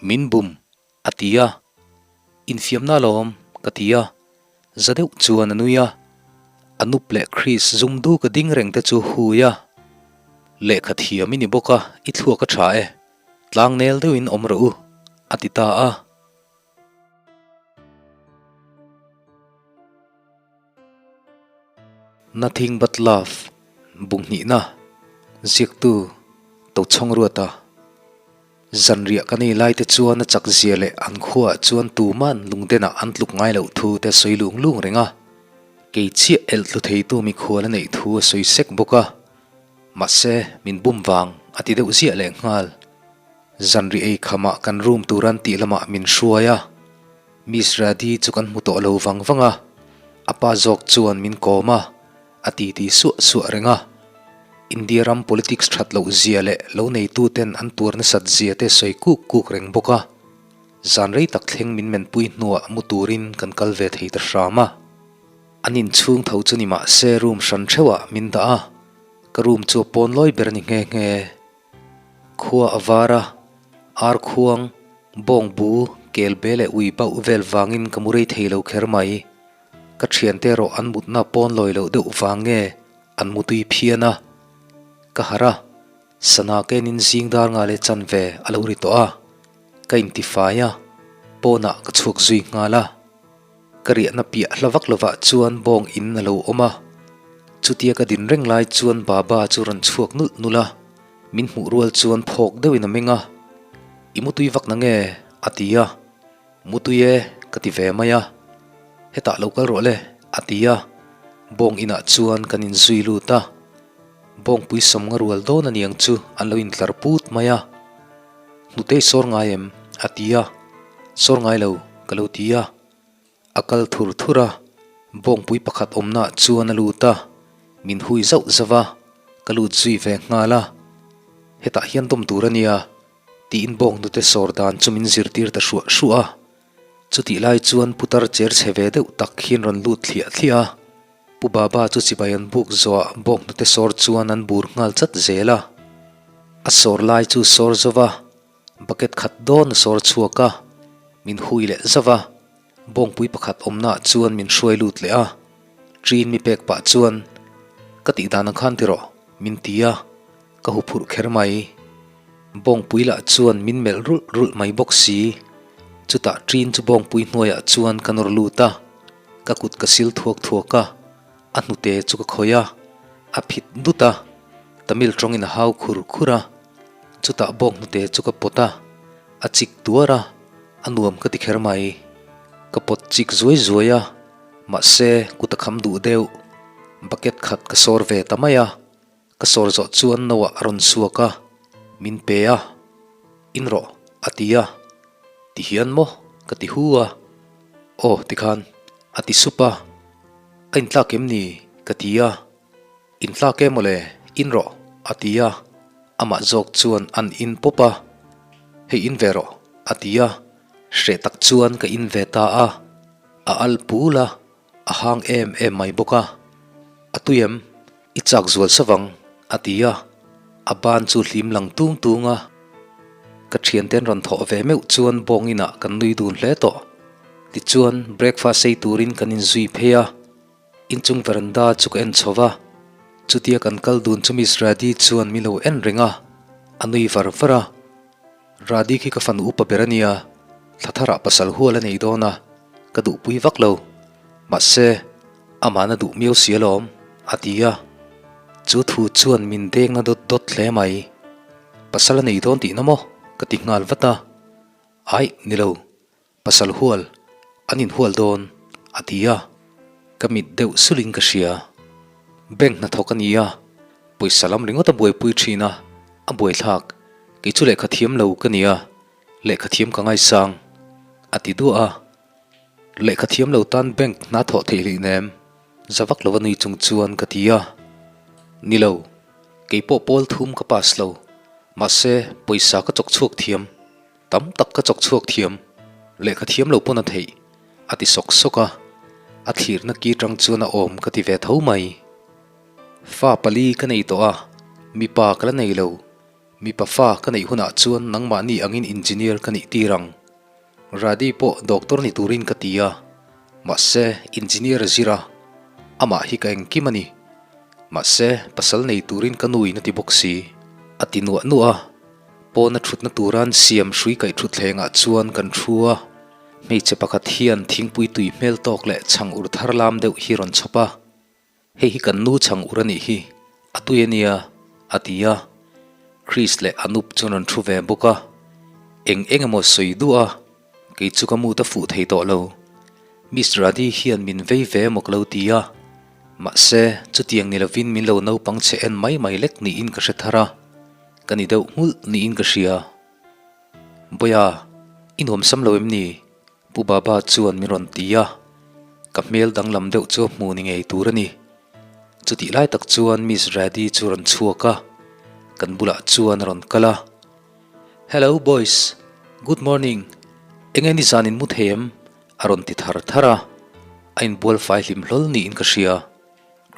Min bum, a ti a. Infiamna alawm, ka ti a. Za deuh chuan a nui a. A nup leh Chris zum duk a ding reng te chu hui a. Lehkha thiam i ni bawk a, i thluak a tha e. Tlang nel deuhin awm rawh u, a ti ta a. Nothing but love, Bunghnihna, Ziaktu, Tochhawng Ruata. Zanriah kan ei lai te chuan a chak zia leh an khuaah chuan tuman lungdenah an tluk ngai loh thu te a sawi lung lung reng a. Kei chiah elh tlu theitu mikhual a neih thu a sawi sek bawk a. Mahse, min bum vang a ti deuh ziah leh nghal. Zanriah ei khamah kan room tur an tih lamah min hruai a. Miss Radi chu kan hmu tawh lo vang vang a, a pa zawk chuan min kawm a, a ti ti suah suah reng a. India ram politics that loh zia leh lo neituten an tuar nasat zia te sawi kuk kuk reng bawk a. Zan rei tak thleng min menpui hnuah mu turin kan kal ve thei ta hram a. An inchhung tho chu ni mah se room hran theuhah min dah a, ka room chu a pawn lawi ber a ni nghe nghe. Khua a var a, ar khuang, bawng bu, kel be leh ui bauh vel vangin ka mu rei thei lo kher mai. Ka thiante erawh an mutna pawn lawi loh deuh vang nge an mu tui phian a. Ka harh a, sana kenin zing dar nga leh chanve a lo ri tawh a, ka intifai a, pawnah ka chhuak zui nghal a. Ka riahna piah hla vak lovah chuan bawng in a lo awm a, chutia ka din reng lai chuan Baba chu rawn chhuak nulh nulh a, min hmuh rual chuan phawk deuhin a meng a, I mutui vak na nge? a ti a, Mutui e ka ti ve mai a, Hetah lo kal rawh le a ti a, bawng inah chuan kan inzui lut a, bawngpui sawm nga rual dawn aniang chu an lo intlar put mai a. Hnutei sawr ngai em? a ti a, Sawr ngai lo, ka lo ti a. A kal thur thur a, bawngpui pakhat awmnaah chuan a lut a, min hui zauh zauh a, ka lut zui ve nghal a. Hetah hian dawm tur a nia, tiin bawng hnute sawr dan chu min zirtir ta hruah hruah a. Chutih lai chuan putar cher chhe ve deuh tak hian rawn lut thliah thliah a, Pu Baba chu chibai an buk zawhah bawk hnute sawr chuan an bur nghal chat zel a. A sawr lai chu sawr zova, bucket khat dawn a sawr chhuak a, min hui leh zauh a, bawngpui pakhat awmnaah chuan min hruai lut leh a, ṭin mi pek pah chuan, Ka tih dan ang khan ti rawh, min ti a, ka huphurh kher mai. Bawngpui lah chuan min melh rulh rulh mai bawk si. Chutah ṭin chu bawngpui hnuaiah chuan ka nawr lut a, ka kut ka sil thuak thuak a, a hnute chu ka khawih a, a phit dut a, Tamil tawngin a hau khur khur a, chutah bawng hnute chu ka pawt a, a chik tuar a, a nuam ka ti kher mai. Ka pawt chik zuai zuai a, mahse kut a kham duh deuh. Bucket khat ka sawr ve ta mai a. Ka sawr zawh chuan no ah a rawn chhuak a, min pe a, In rawh, a ti a. Ti hian maw? ka ti hu a. Aw, tikhan, a ti sup a. A intlak em ni? ka ti a. Intlak e mawle, in rawh, a ti a. Amah zawk chuan an in pawp a. Hei in ve rawh, a ti a. Hreh tak chuan ka in ve ta a. A al pul a, A hang em em mai bawk a, A tui em? I chak zual savang, a ti a, a ban chu hlim lang tung tung a. Ka thianten rawn thawh ve meuh chuan bawng inah kan nui dun hle tawh. Tichuan, breakfast ei turin kan inzui phei a, inchung veranda chu ka en chho va. Chutia kan kal dun chu Miss Radi chuan min lo en reng a, a nui var var a. Radi khi ka fanu upa ber a nia, thla tharah pasal hual a nei dawn a, ka duhpui vak lo. Mahse, amahna duh miau si alawm, a ti a. Chu thu chuan min dengna dawt dawt hle mai. Pasal a nei dawn tihna maw? ka ti nghal vat a. Aih, ni lo. Pasal hual, an inhual dawn, a ti a. Ka mit deuh sulin ka hria. Bank hnathawk a ni a, pawisa lam ringawt a buaipui thin a, a buaithlak. Kei chu lehkha thiam lo ka ni a, lehkha thiam ka ngaisang, a ti duah a. Lehkha thiam lo tan bank hna thawh theih hlih nem, za vak lo a nui chung chuan ka ti a. Ni lo, kei pawh pawl thum ka pass lo, mahse pawisa ka chawk chhuak thiam. Tam tak ka chawk chhuak thiam, lehkha thiam lo pawn a theih, a ti sawk sawk a, a thlirna ki tang chuan a awm ka ti ve tho mai. Fa pali ka nei tawh a, mipa ka la nei lo. Mipa fa ka neih hunah chuan nangmahni angin engineer ka nih tir ang. Radi pawh doctor ni turin ka ti a, mahse engineer a zir a, amah hi ka engkim a ni. Mahse pasal nei turin ka nuin a ti bawk si. A ti nuah nuah a, pawna thutna turan siam hrui kaih thutthlengah chuan kan thu a, hmeichhe pakhat hian thingpui tui hmel tawk leh chhang ur thar lam deuh hi rawn chhawp a. Hei hi kan nu chhang ur a nih hi, a tui a nia, a ti a. Chris leh Anup chuan rawn thu ve bawk a, eng eng emaw sawi duh a, kei chu ka mut a fuh thei tawh lo. Miss Radi hian min vei ve emaw ka lo ti a, mahse chutiang ni lovin min lo naupang chhe en mai mai lek niin ka hre thar a, ka ni deuh nghulh niin ka hria. Bawia, i nuamsam lo em ni? Pu Baba chuan min rawn ti a, ka hmel danglam deuh chu a hmu ni ngei tur a ni. Chutih lai tak chuan Miss Rady chu a rawn chhuak a, kan bulah chuan a rawn kal a. Hello boys, good morning, enge nizan in mu thei em? a rawn ti thar thar a, a inbual fai hlim hlawl niin ka hria.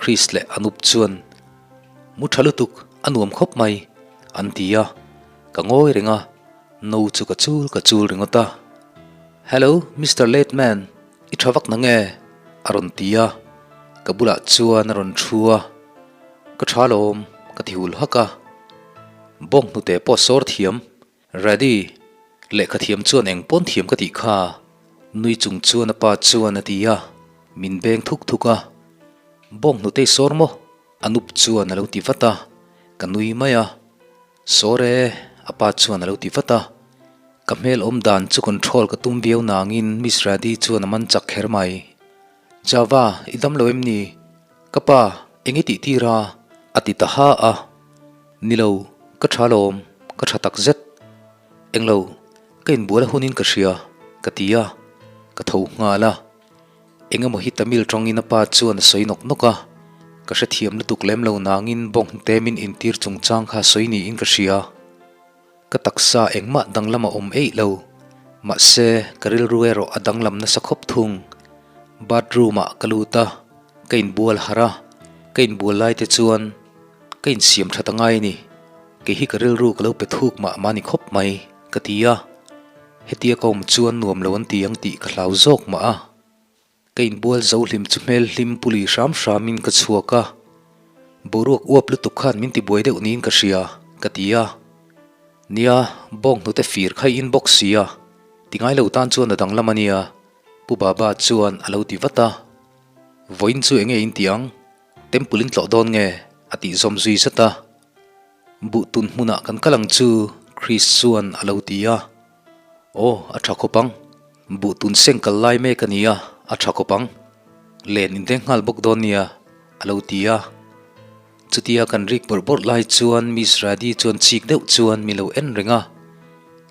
Chris leh Anup chuan, Mu tha lutuk, a nuam khawp mai, an ti a. Ka ngawi reng a, no chu ka chul ka chul ringawt a. Hello, Mister Late Man, i tha vak nang e? a rawn ti a. Ka bulah chuan a rawn thu a. Ka tha lawm, ka ti hul hak a. Bawng hnute pawh sawr thiam, Ready, lehkha thiam chuan eng pawn thiam ka tih kha, nui chung chuan a pa chuan a ti a, min beng thuk thuk a. Bawng hnutei sawr maw? A nup chuan a lo ti vat a, ka nui mai a. Sawr e, a pa chuan a lo ti vat a. Ka hmel awm dan chu control ka tum viau nangin Miss Rady chuan a man chak kher mai. Java, i dam lo em ni? Ka pa, eng i tih tir a? A ti ta ha a. Ni lo, ka tha lawm, ka tha tak zet. Englo, ka inbual a hunin ka hria, ka ti a, ka tho nghal a. Engemaw hi Tamil tawngin a pa chuan a sawi nawk nawk a, ka hrethiam lutuk lem lo nangin bawnghnute min intir chungchang kha a sawi niin ka hria. Ka taksa engmah danglam a awm eih lo. Mahse, ka rilru erawh a danglam nasa khawp thung. Bathroom ah ka lut a, ka inbual harh a, ka inbual lai te chuan ka insiam that a ngai a ni. Kei hi ka rilru ka lo pe thuk mah mah ni khawp mai, ka ti a. Hetia ka awm chuan nuam lo an ti ang tih ka hlau zawk mah a. Ka inbual zo hlim chu hmel hlim puli hram hramin ka chhuak a, boruak uap lutuk khan min tibuai deuh niin ka hria, ka ti a. Nia, bawng hnute fir kha i in bawk si a, ti ngai lo tan chuan a danglam a nia, Pu Baba chuan a lo ti vat a. Vawiin chu enge in ti ang? Temple in tlawh dawn nge? a tih zawm zui zat a. Buh tun hmunah kan kal ang chu, Chris chuan a lo ti a. Aw, a tha khawp ang. Buh tun seng kal lai mek a ni a, a tha khawp ang. Len in deng nghal bawk dawn nia, a lo ti a. Chutia kan rik bawrh bawrh lai chuan Miss Rady chuan chik deuh chuan mi lo en reng a.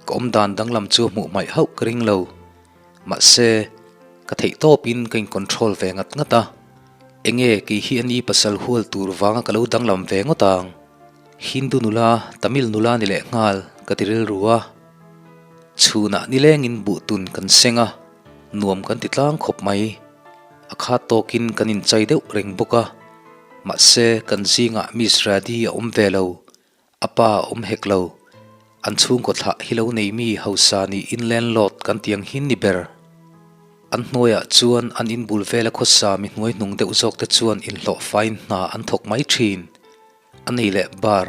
Ka awmdan danglam chu a hmuh hmaih hauh ka ring lo. Mahse, ka theih tawpin ka in control ve ngat ngat a. Enge kei hi a ni pasal hual tur vanga ka lo danglam ve ngawt ang. Hindu nula, Tamil nula ni leh nghal ka ti rilru a. Chhunah nilengin buh tun kan seng a, nuam kan ti tlang khawp mai. A khat tawkin kan inchai deuh reng bawk a. Mahse, kan zingah Miss Rady a awm ve lo. A pa a awm hek lo. An chhungkaw thlah hi lo nei mi hausa niin landlord kan ti ang hin ni ber. An hnuaiah chuan an inbul vela khawsa mi hnuai hnung deuh zawk te chuan inhlawh faiin hna an thawk mai thin. A nei leh bar,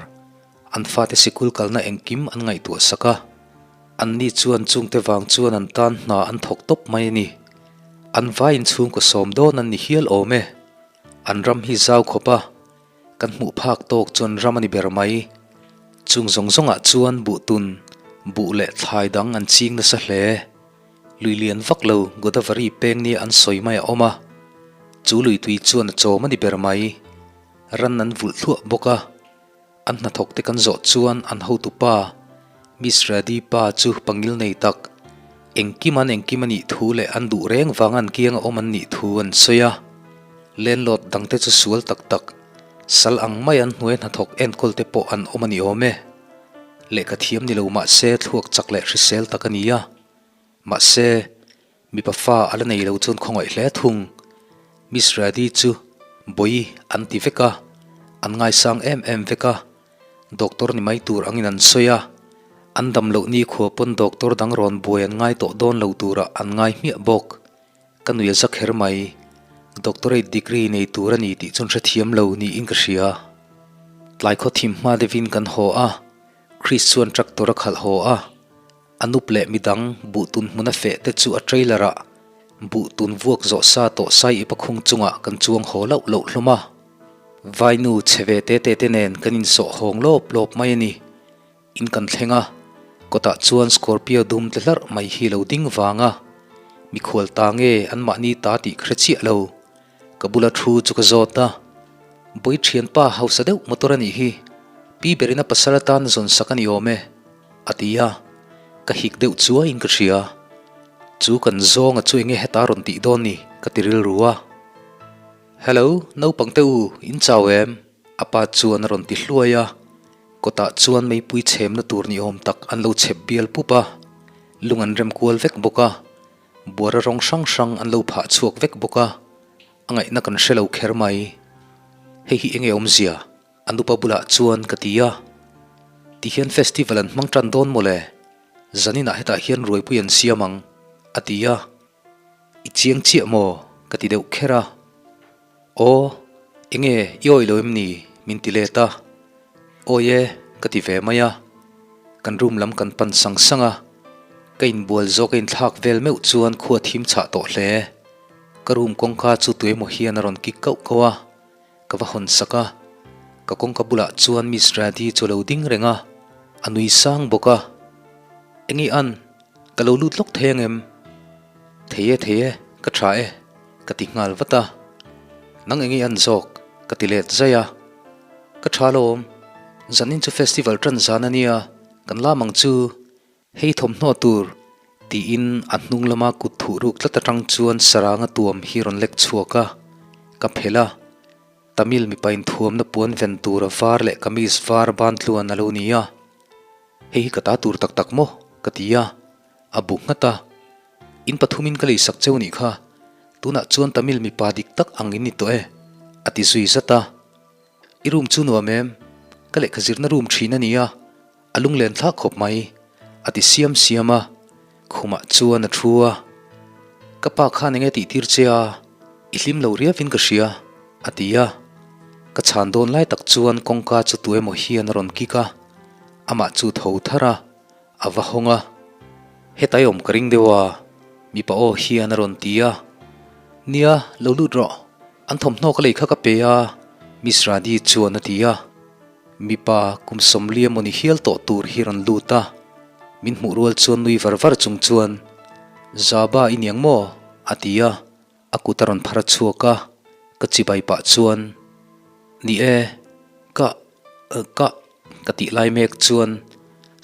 an fate sikul kalna engkim an ngaihtuah sak a. Anni chuan chungte vang chuan an tan hna an thawk tawp mai a ni. An vaiin chhungkaw sawm dawn an ni hial awm e. An ram hi zau khawp a. Kan hmuh phak tawk chuan ram a ni ber mai. Chung zawng zawngah chuan buhtun, buh leh thlai dang an ching nasa hle. Lui lian vak lo Godavari peng nia an sawi mai a awm a. Chu lui tui chuan a chawm a ni ber mai. Ran an vulh thluah bawk a. An hnathawk te kan zawh chuan an hotu pa, Miss Rady pa chu pangil nei tak, engkim an engkim a nih thu leh an duh reng vang an kiang a awm an nih thu an sawi a. Landlord dangte chu sual tak tak, sal ang mai an hnuai hnathawk enkawl te pawh an awm a ni awm e. Lehkha thiam ni lo mahse thluak chak leh hrisel tak a ni a. Mahse, mipa fa a la nei lo chuan khawngaih hle thung. Miss Rady chu Bawi an ti vek a, an ngaisang em em vek a. Doctor ni mai tur angin an sawi a, an dam loh nikhua pawn doctor dang rawn buai an ngai tawh dawn lo turah an ngai hmiah bawk. Ka nui a za kher mai. Doctorate degree nei tur a ni tih chuan hrethiam lo niin ka hria. Tlai khaw thim hma deuhin kan haw a, Chris chuan tractor a khalh haw a. A nup leh midang buh tun hmun a feh te chu a trailer ah buh tun vuak zawh sa tawh sai ip a khung chungah kan chuang haw loh loh hlawm a. Vainu chhe ve te te te nen kan insawh hawng lawp lawp mai a ni. In kan thleng a, kawtah chuan Scorpio dum tle hlarh mai hi lo ding vang a, mikhual ta nge anmahni ta tih ka hre chiah lo. Ka bula thu chu ka zawt a, Bawi thianpa hausa deuh motor a nih hi, pi berin a pasal atan zawn sak a ni awm e, a ti a, ka hik deuh chuaiin ka hria. Chu kan zawnga chu enge heta rawn tih dawn ni ka ti rilru a. Hello, naupang te u, in chau em? A pa chuan a rawn ti hluai a. Kawtah chuan meipui chhemna tur ni awm tak an lo chhep bial pup a, lung an rem kual vek bawk a, buara rawng hrang hrang an lo phah chhuak vek bawk a, a ngaihna kan hre lo kher mai. Hei hi enge awmzia? A nupa bulah chuan ka ti a. Tihian festival an hmang tan dawn mawle, zaninah hetah hian ruaipui an siam ang, a ti a. I chiang chiah maw? ka ti deuh kher a. Aw, enge i awih lo em ni? min ti let a. Awi e, ka ti ve mai a. Kan room lam kan pan sang sang a. Ka inbual zawk a inthlak vel meuh chuan khua thim chhah tawh hle. Ka room kawngka chu tuemaw hian a rawn kik kauh kauh a. Ka va hawn sak a, ka kawngka bulah chuan Miss Radi chu a lo ding reng a, a nui sang bawk a. Enge an, ka lo lut lawk thei ang em? Thei e, thei e, ka tha e, ka ti nghal vat a. Nang enge an zawk? ka ti let zai a. Ka tha alawm, zanin chu festival tan zan a nia, kan lam ang chu. Hei thawmhnaw tur, tiin a hnung lama kut thuh ruk tlat atang chuan saranga tuam hi rawn lek chhuak a, ka phelh a. Tamil mipa inthuamna puan ven tura var leh kamis var ban tluan a lo ni a. Hei hi ka ta tur tak tak maw? ka ti a, a bu nghat a. In pathumin ka leisak cheu nih kha, tunah chuan Tamil mipa dik tak ang in ni tawh e, a ti zui zat a. I room chu nuam em? Ka lehkha zirna room thin a ni a. A lunglen thlak khawp mai, a ti siam siam a, khumah chuan a thu a. Ka pa khan enge tih tir che a, i hlim lo riavin ka hria, a ti a. Ka chhan dawn lai tak chuan kawngka chu tu emaw hian a rawn kik a, amah chu tho thar a, a va hawng a. Hetai awm ka ring deuh a, mipa aw hian a rawn ti a. Nia, lo lut rawh, an thawmhnaw ka lei kha ka pe a, Miss Rani chuan a ti a. Mipa kum sawmli emaw ni hial tawh tur hi rawn lut a, min hmuh rual chuan nui var var chung chuan, Zaba i niang maw? a ti a, a kut a rawn phar a chhuak a, ka chibai pah chuan, Ni e, ka, ka, ka tih lai mek chuan,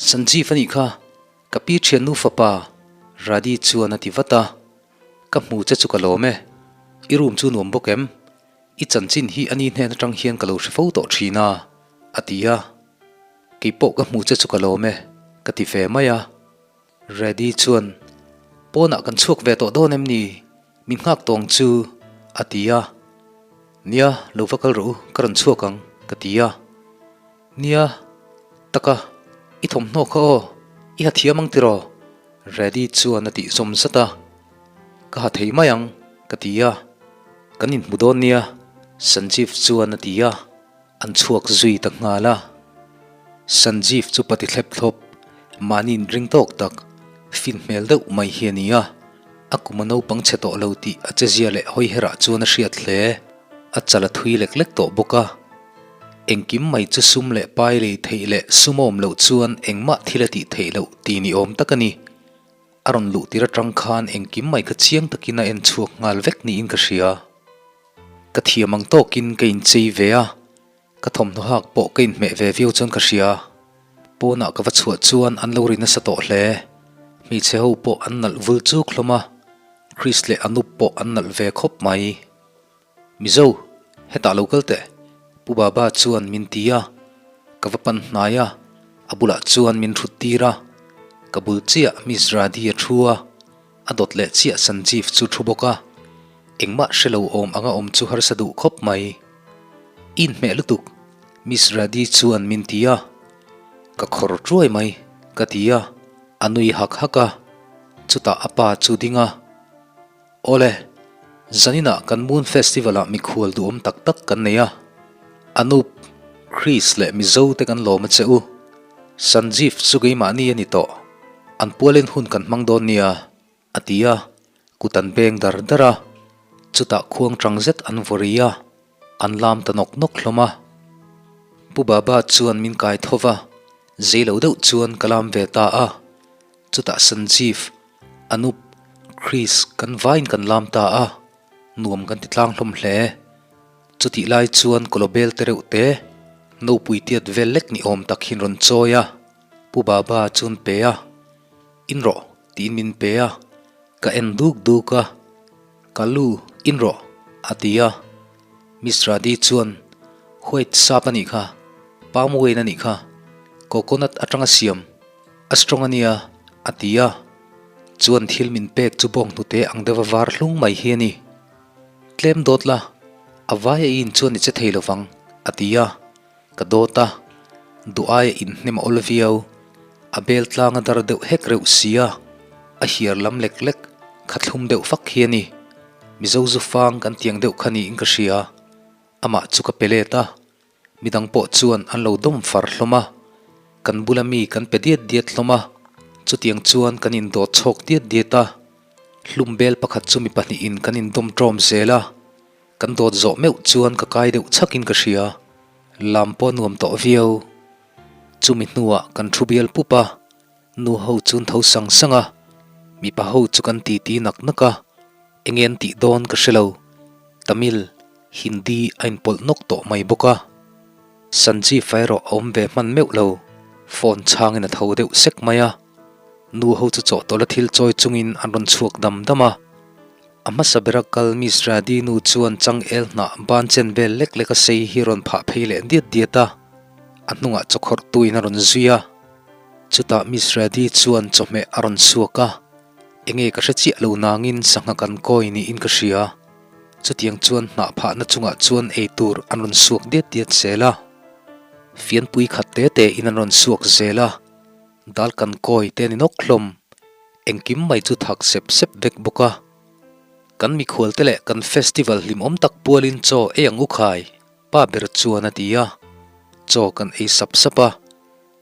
Sanjeev a nih kha, ka pi thiannu fapa, Radi chuan a ti vat a, Ka hmu che chu ka lawm e, i room chu nuam bawk em? I chanchin hi ani hnen atang hian ka lo hre fo tawh thin a, a ti a. Kei pawh ka hmu che chu ka lawm e, ka ti ve mai a. Reddy chuan, Pawnah kan chhuak ve tawh dawn em ni? Min nghak tawng chu, a ti a. Nia, lo va kal rawh u, ka rawn chhuak ang, ka ti a. Nia, taka, i thawmhnaw kha aw, i ha thiam ang tiraw? Reddy chuan a tih zawm zat a. Ka ha thei mai ang, ka ti a. Kan inhmu dawn nia, Sanjeev chuan a ti a, an chhuak zui ta nghal a. Sanjeev chu pati thlep thlawp, mahni inring tawk tak, fin hmel deuh mai hi a ni a. A kum a naupang chhe tawh lo tih a chezia leh hawi herah chuan a hriat hle. A chal a thui lek lek tawh bawk a. Engkim mai chu sum leh pai lei theih leh sum a awm loh chuan engmah thil a tih theih loh tih ni awm tak a ni. A rawn luh tir atang khan engkim mai kha chiang takin a en chhuak nghal vek niin ka hria. Ka thiam ang tawkin ka inchei ve a, ka thawmhnaw hak pawh ka inhmeh ve viau chuan ka hria. Pawnah ka va chhuah chuan an lo ri nasa tawh hle. Hmeichhe ho pawh an nalh vul chuk hlawm a, Chris leh Anup pawh an nalh ve khawp mai. Mizo, hetah lo kal teh, Pu Baba chuan min ti a, ka va pan hnai a, a bulah chuan min thut tir a, ka bul chiah Miss Radhi a thu a, a dawt leh chiah Sanjeev chu thu bawk a, engmah hre lo awm anga awm chu harsa duh khawp mai. I inhmeh lutuk, Miss Radhi chuan min ti a. Ka khawr ṭuai mai, ka ti a, a nui hak hak a, chutah a pa chu ding a. Awle, zaninah kan Moon Festival-ah mikhual duhawm tak tak kan nei a, Anup, Chris leh Mizo te kan lawm a che u. Sanjeev chu keimahni a ni tawh, an pualin hun kan hmang dawn nia. A ti a, kut an beng dar dar a, chutah khuang tang zet an vaw ri a, an lam ta nawk nawk hlawm a. Pu Baba chuan min kai tho va, zei lo deuh chuan ka lam ve ta a, chutah Sanjeev, Anup, Chris kan vaiin kan lam ta a, nuam kan ti tlang hlawm hle. Chutih lai chuan kawlawbel te reuh te, nopui tiat vel lek ni awm tak hian rawn chawi a, Pu Baba chuan pe a. In rawh, tiin min pe a, ka en duk duk a, Ka lu, in rawh, a ti a. Miss Radi chuan, White sap a nih kha, palm wine a nih kha, coconut atanga siam, a strong a nia, a ti a. Chuan thil min pek chu bawng hnute ang deuha var hlung mai hi a ni. Tlem dawt la, a vai a in chuan i che thei lovang, a ti a. Ka dawt a, duh aia inhnem a awl viau. A bel tlang a dar deuh hek reuh si a, a hiar lam lek lek kha thlum deuh fak hi a ni. Mizo zu fang kan tiang deuh kha niin ka hria. Amah chu ka pe let a, midang pawh chuan an lo dawm far hlawm a. Kan bula mi kan pe diat diat hlawm a, chutiang chuan kan indawt chhawk diat diat a. Hlum bel pakhat chu mi pahnihin kan indawm ṭawm zel a. Kan dawt zawh meuh chuan ka kai deuh chhakin ka hria, lam pawh a nuam tawh viau. Chumi hnuah kan thu bial pup a, nu ho chu an tho sang sang a, mipa ho chu kan titi nak nak a, enge an tih dawn ka hre lo, Tamil, Hindi a inpawlh nawk tawh mai bawk a. Sanjeev erawh a awm ve hman meuh lo, phone chhangin a tho deuh sek mai a, nu ho chu chawhtawlh a thil chawi chungin an rawn chhuak dam dam a. A hmasa bera kal Miss Radi nu chuan changel hnah ban chen vel lek lek a sei hi rawn phah phei leh diat diat a, a hnungah chawkhawrh tuin a rawn zui a. Chutah Miss Radi chuan chawhmeh a rawn chhuak a, enge ka hre chiah lo nangin sangha kan kawi niin ka hria. Chutiang chuan hnah phahna chungah chuan ei tur an rawn suak diat diat zel a. Fianpui khat te te in an rawn suak zel a, dal kan kawi te a ni nawk hlawm. Engkim mai chu thak sep sep vek bawk a. Kan mikhualte leh kan festival hlimawm tak pualin chaw ei ang u khai, pa ber chuan a ti a. Chaw kan ei sap sap a.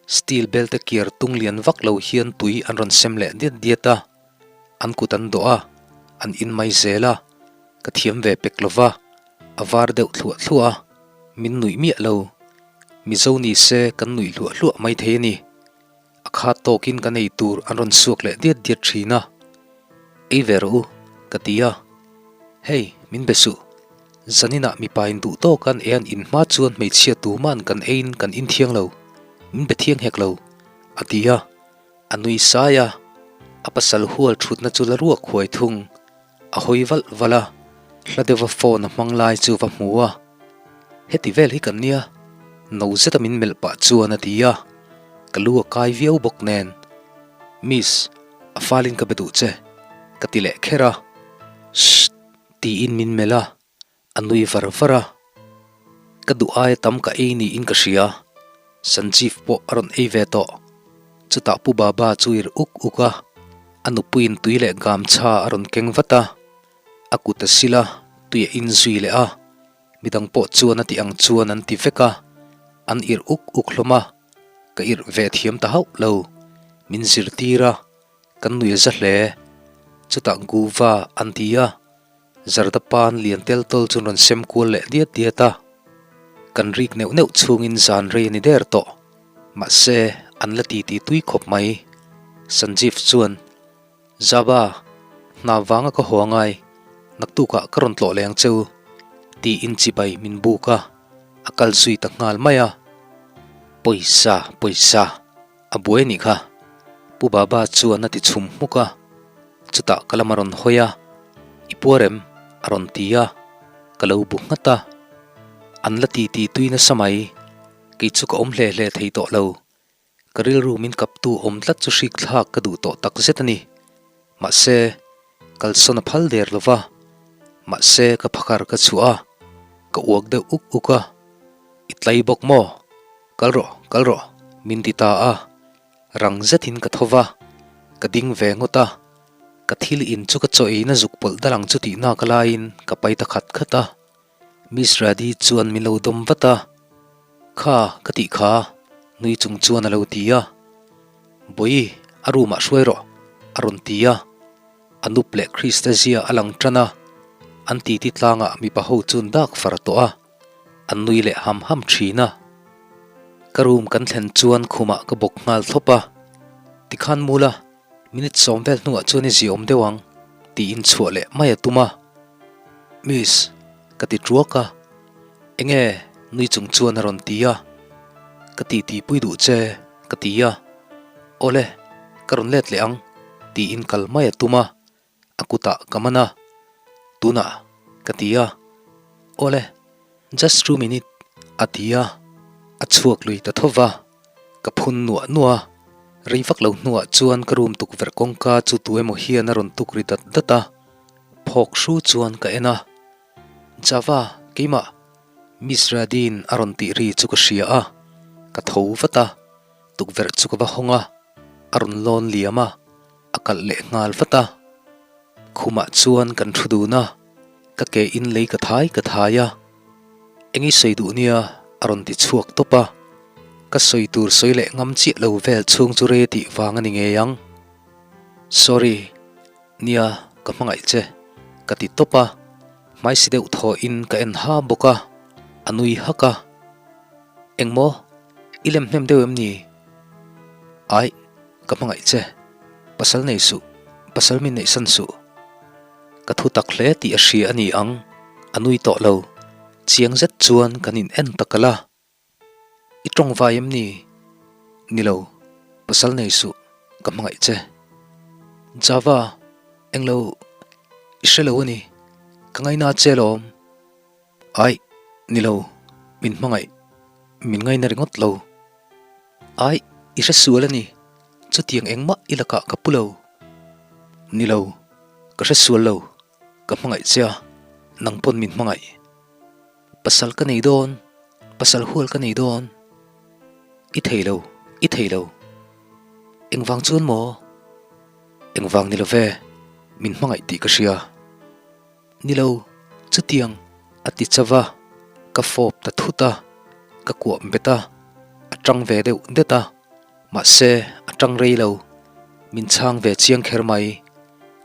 Steel bel te kiar tung lian vak lo hian tui an rawn sem leh diat diat a. An kut an dawh a, an in mai zel a. Ka thiam ve pek lo va, a var deuh thluah thluah a. Min nuih miah lo. Mizo ni se kan nuih hluah hluah mai thei a ni. A khat tawkin kan ei tur an rawn suak leh diat diat thin a, Ei ve rawh u, ka ti a. Hei, min be suh. Zaninah mipa in duh tawk an ei an in hma chuan hmeichhia tuma'n kan eiin kan in thiang lo, min be thiang hek lo, a ti a. A nui sai a, a pasal hual thutna chu la ruak huai thung. A hawi valh valh a, hla deuha phone a hmang lai chu va hmu a, Heti vel hi kan nia, no zeta min melh pah chuan a ti a, ka lu a kai viau bawk nen, Miss, a falin ka be duh che, ka ti leh kher a, Shh! tiin min melh a, A nui var var a, Ka duh aia tam ka ei niin ka hria, Sanjeev pawh a rawn ei ve tawh. Chutah Pu Baba chu ir uk uk a, a nupuiin tui leh gamchha a rawn keng vat a, a kut a sil a, tui a inzui leh a, midang pawh chuan a tih ang chuan an ti vek a, an ir uk uk hlawm a, ka irh ve thiam ta hauh lo, min zirtir a, kan nui a za hle. Chutah Guva an ti a. Zarda pan lian tel tawl chu rawn sem kual leh diat diat a, kan rik neuh neuh chhungin zan rei a ni der tawh. Mahse, an la titi tui khawp mai. Sanjeev chuan, Zaba, hna vanga ka haw angai, naktukah ka rawn tlawh leh ang che u, tiin chibai min buk a, a kal zui ta nghal mai a. Pawisa, pawisa. A buai a nih kha, Pu Baba chuan a ti chhum hmuk a, chutah ka lam a rawn hawi a, I puar em? a rawn ti a, ka lo bu nghat a. An la ti ti tui nasa mai, kei chu ka awm hle hle thei tawh lo. Ka rilru min kaptu awm tlat chu hrik thlak ka duh tawh tak zet a ni. Mahse, kalsawn a phal der lo va, mahse ka phakar ka chhuah a, ka uak deuh uk uk a, I tlai bawk maw? Kal rawh, kal rawh, Min ti ta a, rang zetin ka tho va, ka ding ve ngawt a, ka thil in chu ka chaw eina zuk pawlh dal ang chu tih nak laiin ka pai ta khat khat a. Miss Radi chuan min lo dawm vat a, Kha ka tih kha, nui chung chuan a lo ti a. Bawi, a room ah hruai rawh, a rawn ti a. A nup leh Krista zia a lang tan a, an titi tlangah mipa ho chuan dak far tawh a. An nui leh ham ham thin a. Ka room kan thlen chuan khumah ka bawk nghal thlawp a, Tikhan mula, minute sawm vel hnuah chuan i ziawm deuh ang, tiin chhuah leh mai a tum a. Miss, ka ti tuak a. Enge? nui chung chuan a rawn ti a. Ka titi pui duh che, ka ti a. Awle, ka rawn let leh ang, tiin kal mai a tum a. A kutah ka man a, Tunah ka ti a, Awle, just two minute a ti a, a chhuak lui ta tho va, ka phun nuah nuah a, rei vak lo hnuah chuan ka room tukverh kawngka chu tu emaw hian a rawn tuk ri dat dat a, phawk hru chuan ka en a, Java, keimah, Miss Radin a rawn tih ri chu ka hria a, ka tho vat a, tukverh chu ka va hawng a, a rawn lawn liam a. A kalh leh nghal vat a, khumah chuan kan thu dun a, ka ke in lei ka thai ka thai a, eng i sawi duh nia a rawn ti chhuak tawp a, ka sawi tur sawi leh ngam chiah lo vel chhung chu rei tih vang a ni ngei ang. Sorry, nia ka hmangaih che ka ti tawp a, hmaisi deuh thaw in ka en ha bawk a, a nui hak a, Engmaw i lem hnem deuh em ni? Aih. Ka hmangaih che, pasal nei suh, pasal min neih san suh. Ka thu tak hle tih a hria a ni ang, a nui tawh lo. Chiang zet chuan kan in en tak ala. I tawng vai em ni? Ni lo, pasal nei suh, ka hmangaih che. Java, englo i hre lo a ni, ka ngaina che lawm. Aih, ni lo, min hmangaih, min ngaina ringawt lo. Aih, i hre sual a ni, chutiang engmah i lakah ka pu lo. Ni lo, ka hre sual lo, ka hmangaih che a, nang pawn min hmangaih. Pasal ka nei dawn, pasal hual ka nei dawn. I thei lo, i thei lo. Engvang chuan maw? Engvang ni lo ve, min hmangaih tih ka hria. Ni lo, chutiang a ti chauh a, ka fawp ta thut a, ka kuah bet a, a tang ve deuh det a, mahse a tang rei lo, min chhang ve chiang kher mai,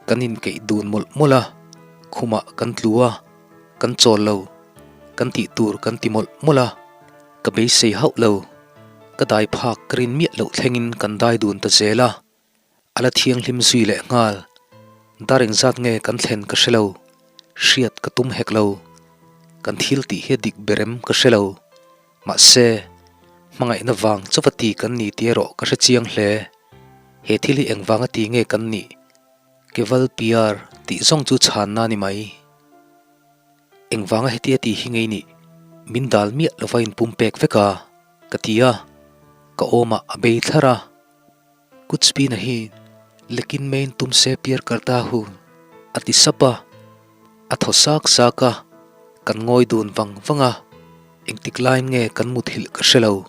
kan inkeih dun mawlh mawlh a, khumah kan tlu a, kan chawl lo, kan tih tur kan ti mawlh mawlh a, ka beisei hauh lo, ka dai phak ka rin miah loh thlengin kan dai dun ta zel a. A la thianghlim zui leh nghal. Dar engzat nge kan thlen ka hre lo. Hriat ka tum hek lo. Kan thil tih hi a dik ber em ka hre lo. Mahse, hmangaihna vang chauva ti kan ni tih erawh ka hre chiang hle. He thil hi engvanga ti nge kan nih? Keval PR tih zawng chu chhanna a ni mai. Engvanga hetia tih hi ngei nih? Min dal miah lova inpumpek vek a, ka ti a. Ka awmah a bei thlar a. Kuch bhi nahi, lekin main tumse pyar karta hu, a ti sap a. A thaw sak sak a, kan ngawi dun vang vang a, engtik laiin nge kan muthilh ka hre lo.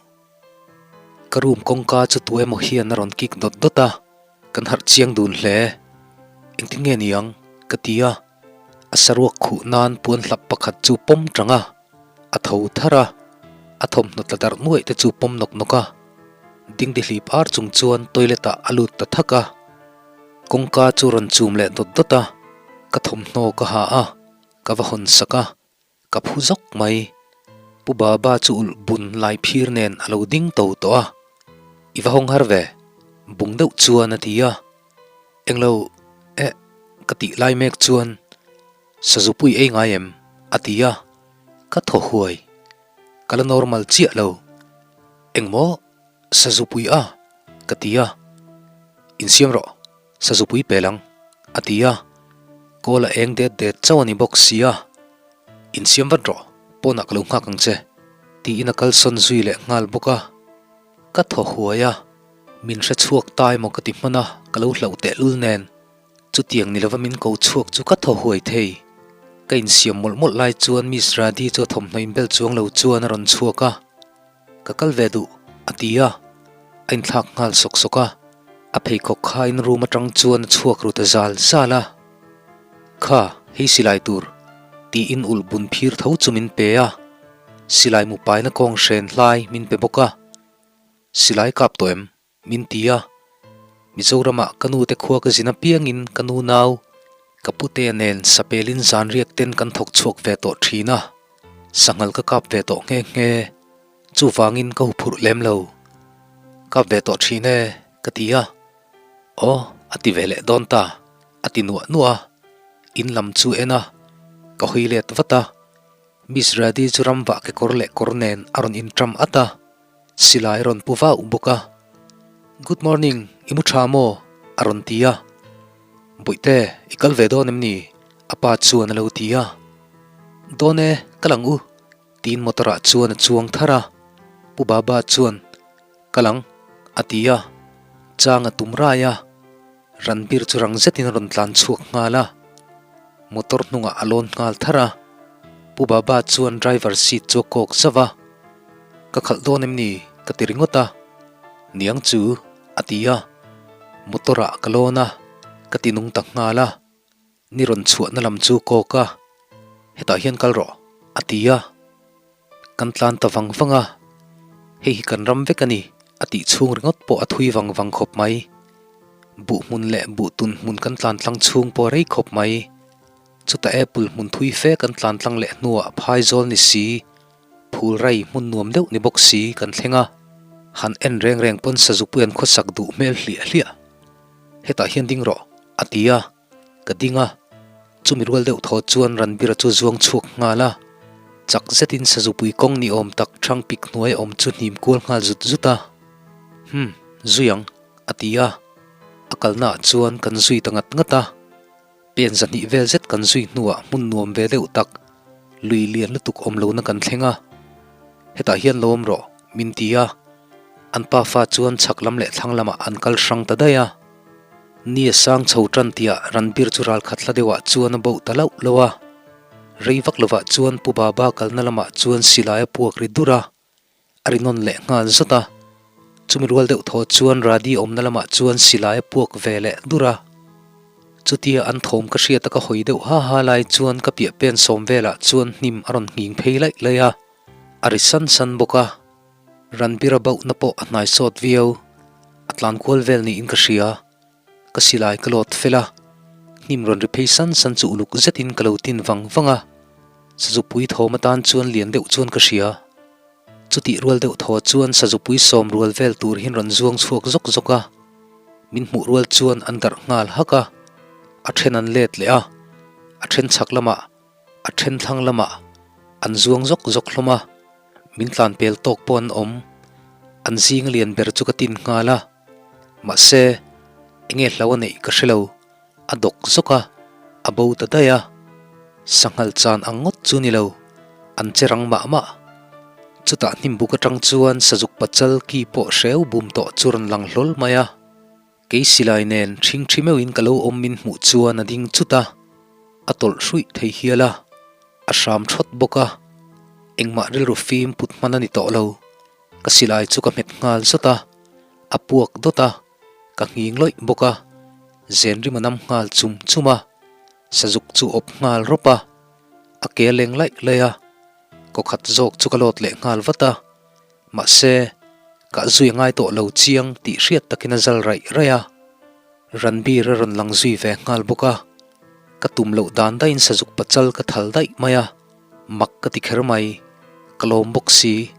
Ka room kawngka chu tu emaw hian a rawn kik dawt dawt a, kan harh chiang dun hle. Engtin nge niang? ka ti a, a saruak khuh nan puan hlap pakhat chu pawm tang a. A tho thar a, a thawmhnaw tla darh nuaih te chu pawm nawk nawk a. Dingdi hlip ar chung chuan toilet ah a lut ta thak a. Kawngka chu rawn chum leh dawt dawt a, ka thawmhnaw ka ha a, ka va hawn sak a, ka phu zawk mai. Pu Baba chu ulh bun lai phir nen a lo ding to tawh a, I va hawng har ve, bung deuh chuan a ti a. Englo, eh, ka tih lai mek chuan Sazupui ei ngai em? a ti a, ka thaw huai. Ka la normal chiah lo. Engmaw? Sazupui a? ka ti a. Insiam rawh, Sazupui pel ang, a ti a. Kawl a eng det det chauh a ni bawk sia. Insiam vat rawh, pawnah ka lo nghak ang che, tiin a kalsawn zui leh nghal bawk a. Ka thaw huai a, min hre chhuak ta emaw ka ti hman a, ka lo hlauh tehlul nen. Chutiang ni lova min ko chhuak chu ka thaw huai thei. Ka insiam mawlh mawlh lai chuan Miss Radhi chu a thawmhnaw inbel chuang lo chuan a rawn chhuak a, Ka kal ve duh, a ti a. A inthlak nghal sawk sawk a, a pheikhawk khain room atang chuan a chhuak ru ta zal zal a. Kha, hei silai tur, tiin ulh bun phir tho chu min pe a, silai mu paina kawng hren hlai min pe bawk a. Silai kap tawh em? Min ti a. Mizoramah ka nu te khua ka zin apiangin ka nu nau, ka putea nen sapelin zanriak ten kan thawk chhuak ve tawh thin a, sanghal ka kap ve tawh nghe nghe. Chuvangin ka huphurh lem lo. Kap ve tawh thin e, ka ti a. Aw, a ti ve leh dawn ta, a ti nuah nuah a. In lam chu en a, ka hawi let vat a. Miss Rady chu ramvah kekawr leh kawr nen a rawn inṭam at a. Silai rawn pu vauh bawk a. Good morning, i mu tha maw? a rawn ti a. Bawihte, i kal ve dawn em ni? a pa chuan a lo ti a. Dawn e, kal ang u, tiin motor ah chuan a chuang thar a. Pu Baba chuan, Kal ang, a ti a. Chang a tum rai a. Ranbir chu rang zetin a rawn tlan chhuak nghal a, motor hnungah a lawn nghal thar a, Pu Baba chuan driver seat chu a kawk zauh a, Ka khalh dawn em ni? ka ti ringawt a, Niang chu, a ti a, motor ah ka lawn a, ka ti nung tak nghal a, Ni rawn chhuahna lam chu kawk a, Hetah hian kal rawh, a ti a. Kan tlan ta vang vang a, hei hi kan ram vek a ni, a tih chhung ringawt pawh a thui vang vang khawp mai. Buh hmun leh buh tun hmun kan tlan tlang chhung pawh a rei khawp mai. Chutah apple hmun thui fe kan tlan tlang leh hnuah phaizawl ni si, phul rai hmun nuam deuh ni bawk si kan thleng a. Han en reng reng pawn sazupui an khawsak duh hmel hliah hliah. Hetah hian ding rawh, a ti a. Ka ding a, chumi rual deuh thaw chuan Ranbira chu zuang chhuak nghal a, chak zetin sazupui kawng ni awm tak ṭhang pik hnuai awm chu hnim kual nghal zut zut a. Hum, zui ang, a ti a. A kalnaah chuan kan zui ta ngat ngat a. Pen zahnih vel zet kan zui hnuah hmun nuam ve deuh tak, lui lian lutuk awm lohna kan thleng a. Hetah hian lo awm rawh, min ti a. An pafa chuan chhak lam leh thlang lamah an kal hrang ta daih a. Ni a sang chho tan tiah Ranbir chu ralkhat hla deuhah chuan a boh ta lauh lauh a. Rei vak lovah chuan Pu Baba kalna lamah chuan silai a puak ri dur a, a ri nawn leh nghal zawt a. Chumi rual deuh thaw chuan Radi awmna lamah chuan silai a puak ve leh dur a. Chutia an thawm ka hriat a ka hawi deuh ha ha lai chuan ka piah pen sawm velah chuan hnim a rawn nghing phei laih laih a, a ri san san bawk a. Ranbir a bauhna pawh a hnai sawt viau. A tlan kual vel niin ka hria. Ka silai ka lawt fel a, hnim rawn ri phei san san chu uluk zetin ka lo tin vang vang a. Sazupui thawm atan chuan lian deuh chuan ka hria. Chutih rual deuh thaw chuan sazupui sawm rual vel tur hian rawn zuang chhuak zawk zawk a. Min hmuh rual chuan an darh nghal hak a. A then an let leh a, a then chhak lamah A then thlang lamah an zuang zawk zawk hlawm a, min tlan pel tawk pawh an awm. An zing lian ber chu ka tin nghal a, mahse enge hlo a neih ka hre lo, a dawk zawk a, a bo ta daih a. Sanghal chan ang ngawt chu ni lo, an che rang mah mah. Chutah hnimbuk atang chuan sazuk pachal ki pawh hreu bum tawh chu rawn lang hlawl mai a. Kei silai nen ṭhing ṭhi meuhin ka lo awm min hmuh chuan a ding chut a, a tawlh hruih thei hial a, a hram ṭhawt bawk a, engmah rilru fim put hman a ni tawh lo. Ka silai chu ka hmet nghal zawt a, a puak dawt a, ka nghing lawih bawk a, zen rim a nam nghal chum chum a, sazuk chu awp nghal rawp a, a ke a leng laih laih a, kaw khat zawk chu ka lawt leh nghal vat a. Mahse, kah zui a ngai tawh lo chiang tih hriat takin a zal raih raih a. Ranbir a rawn lang zui ve nghal bawk a. Ka tum loh dan daihin sazuk pachal ka thal daih mai a, mak ka ti kher mai. Ka lawm bawk si,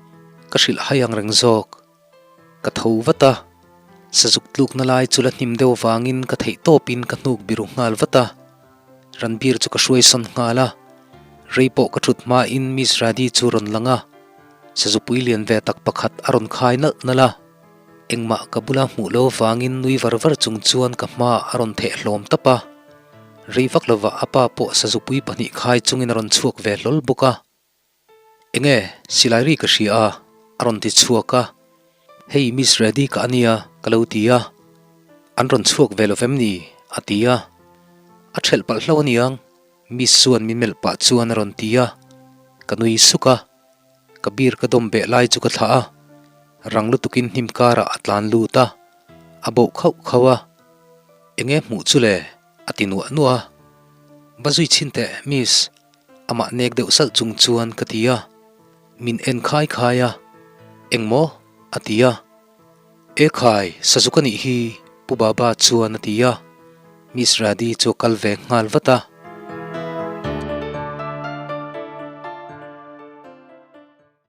ka hrilh hai ang reng zawk. Ka tho vat a, sazuk tlukna lai chu la hnim deuh vangin ka theih tawpin ka hnuk biru nghal vat a. Ranbir chu ka hruai sawn nghal a, rei pawh ka thut hmain Miss Radi chu rawn lang a, sazupui lian ve tak pakhat a rawn khai nalh nalh a, engmah ka bula hmuh lo vangin nui var var chung chuan ka hmaah a rawn theh hlawm tap a, rei vak lovah a pa pawh sazupui pahnih khai chungin a rawn chhuak ve hlawl bawk a. Enge silai ri ka hria a, a rawn ti chhuak a, Hei Miss Reddy ka ania ka lo ti a, an rawn chhuak ve lo vem ni? a ti a, a thelh palh hlo aniang Miss chuan min melh pah chuan a rawn ti a, ka nui suk a, ka beer ka dawm beh lai chu ka thlah a. Rang lutukin hnim karah a tlan lut a, a boh khauh khauh a. Enge hmuh chu le? a ti nuah nuah a. Va zui chhin teh, Miss, amah nek deuh salh chung chuan ka ti a. Min en khai khai a, Engmaw? a ti a. E khai, sazuk a nih hi, Pu Baba chuan a ti a. Miss Radi chu a kal ve nghal vat a.